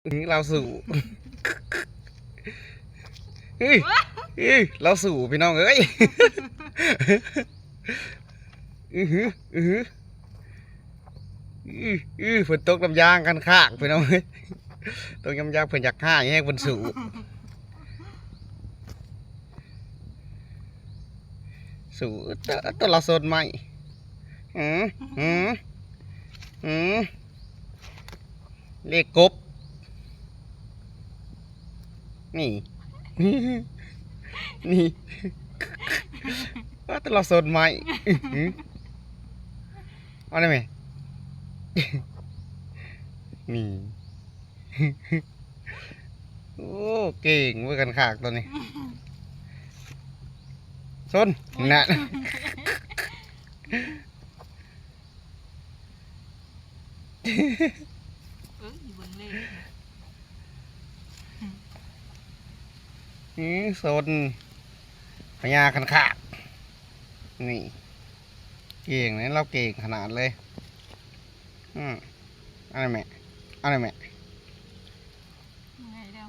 ອື້ ລາວສູ້ ເຮີ້ຍ ເຮີ້ຍ ລາວສູ້ພີ່ນ້ອງເອີຍ ອືຫື ອືຫື ອື ອື ເພິ່ນຕົກນ້ຳຢາງຄັນຄາກພີ່ນ້ອງເອີຍ ຕົກນ້ຳຢາງ ເພິ່ນຢາກຮ້າຍແຮງ ເພິ່ນສູ້ ສູ້ ໂຕ ໂຕລະສົນໄມ້ ຫື ຫື ຫື ເລກກົບ ນີ້ ນີ້ ໂຕລະສົນໄມ້ ຫື ເອົາໄດ້ໄໝ ນີ້ ໂອ້ ເກັ່ງເວີ້ຍ ຄັນຄາກໂຕນີ້ ຊົນ ໂອ້ຍ ນະ ເອີ ຢູ່ເບິ່ງເລກ ອື ຊົນ ພະຍາຄັນຄາກ ນີ້ ເກັ່ງເດ້ ລາວເກັ່ງຂະໜາດເລີຍ ອື ເອົາໄດ້ແມະ ເອົາໄດ້ແມະ ເມື່ອຍແລ້ວ